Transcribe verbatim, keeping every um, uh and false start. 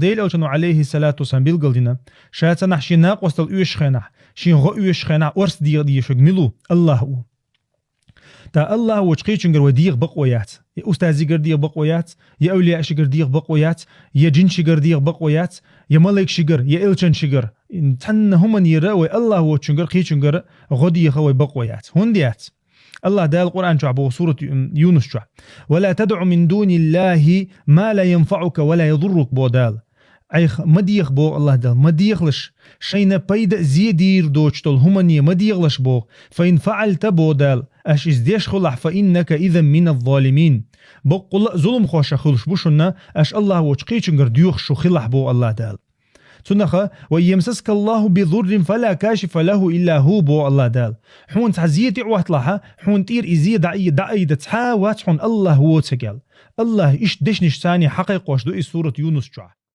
Делан элчано, Ӏалайхи салату вассалам, билгалдина, ша цхьаннахьа шен накъостал оьшучу хенахь, шен гӀо оьшучу хенахь орца дегӀа дезарг мила ву? АллахӀ ву. ТӀаккха АллахӀ воцчу кхечуьнгара вай дегӀа бакъо яц. Я устазигара дегӀа бакъо яц, я авлияашигара дегӀа бакъо яц, я жинашигара дегӀа бакъо яц, я малайкашигара, я элчанашигара. Цхьанна хӀуманера вай АллахӀ воцчуьнгара кхечуьнгара гӀо деха вай бакъо яц. ХӀунда яц? АллахӀ Дала Къуръан чохь боху, сурат Ю-, Юнус чохь: «Ва ла тадъу мин дуниллахи ма ла янфаъука ва ла ядуррук», — боху Дала. Айхьа ма деха, боху АллахӀ Дала, ма дехалаш, шайна пайда а, зе а дийр доцуш долу хӀумане ма дехалаш, боху. «Фа ин фаъалта», — боху Дала, — «аш иза деш хилахь, фа иннака изан мина ззалимин». Баккъалла а зуламхошах хуьлуш бу шуна, аш АллахӀ воцчу кхечуьнгара доьхуш шу хилахь, боху АллахӀ Дала. Цунаха: «Ва ин ямсаскаллаху би зуррин фа ла кашифа лаху илла ху», — боху АллахӀ Дала. Хьуна цхьа зе тӀе а хӀотталахь, хьуна тӀера и зе дӀа-, дӀаайда цхьа а вац хьуна АллахӀ воцург аьлла. АллахӀ иштта дешнаш царна хьакхайкхош ду и сурат Юнус чохь.